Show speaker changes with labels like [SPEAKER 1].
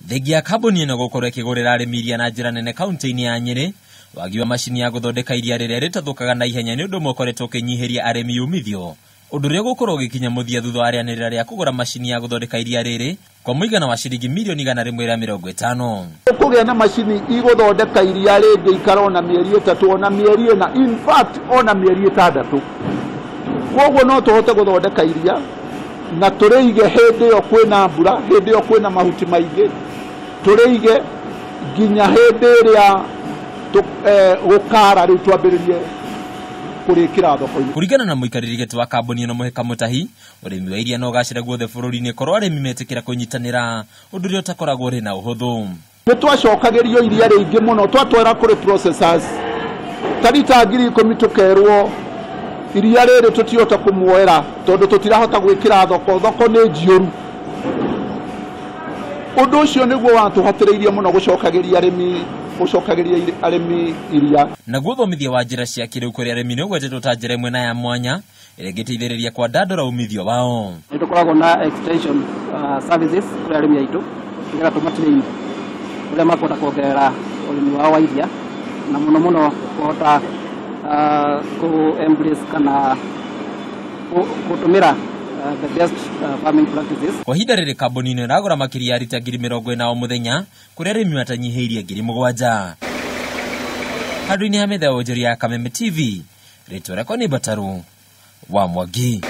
[SPEAKER 1] Thengia ya kambuni ĩno gũkorwo ĩkĩgũrĩra arĩmi iria na njĩra nene kaunti-inĩ ya Nyĩrĩ, wagi wa macini ya gũthondeka iria rĩrĩa rĩtathũkaga na ihenya nĩ ũndũ ũmwe ũkoretwo ũkĩnyihĩria arĩmi umithio, ũndũ ũrĩa ũgũkorwo ũgĩkinya mũthia thutha wa rĩanĩrĩra rĩa kũgũra macini ya gũthondeka iria rĩrĩ kwa mũigana wa ciringi mirioni 150.
[SPEAKER 2] Kũgĩa na macini igũthondeka iria rĩngĩ ona mĩeri 3 ona mĩeri 4, in fact ona mĩeri 6. Koguo no tũhote gũthondeka iria na tũrĩige hĩndĩ ĩyo kwĩna mbura, hĩndĩ ĩyo kwĩna mahuti maingĩ, tũrĩige nginya hĩndĩ ĩrĩa gũkara rĩu twambĩrĩrie kũrĩkĩra thoko-inĩ.
[SPEAKER 1] Kũringana na mũikarĩri gĩtĩ wa kambuni ĩno Mũhĩka Mũtahi, ũrĩmi wa iria no ũgacĩre guothe bũrũri-inĩ korwo arĩmi metĩkĩra kũnyitanĩra, ũndũ ũrĩa ũtakoragwo ũrĩ na ũhũthũ.
[SPEAKER 2] Nĩ twacokagĩrio iria rĩingĩ mũno twatwara kũrĩ processors ta rita 10,000 tũkerwo iria rĩrĩ tũtihota kũmuoera tondũ tũtirahota gwĩkĩra thoko, thoko nĩ njiyũru. Ũndũ ũcio nĩguo watũhatĩrĩirie mũno gũcokagĩria arĩmi iria.
[SPEAKER 1] Naguo thomithia wa njĩra cia kĩrĩu kũrĩ arĩmi nĩ ũgwetetwo ta njĩra ĩmwe na ya mwanya ĩrĩa ĩngĩteithĩrĩria kwandandũra umithio wao.
[SPEAKER 3] Nĩ tũkoragwo na extension services kũrĩ arĩmi aitũ nĩgetha tũmatrain ũrĩa makũhota kuongerera ũrĩmi wao wa iria na mũno mũno kũhota ku embrace kana gũtũmĩra the best farming practices.
[SPEAKER 1] Kwa ihinda rĩrĩ kambuni ĩno ĩragũra makĩria ya rita 40,000 o mũthenya kũrĩa arĩmi matanyihĩirie 7,000. Handũ-inĩ ha metha ya wonjoria ya Kameme TV, rĩtwa rĩakwa nĩ Mbataru wa Mwangi.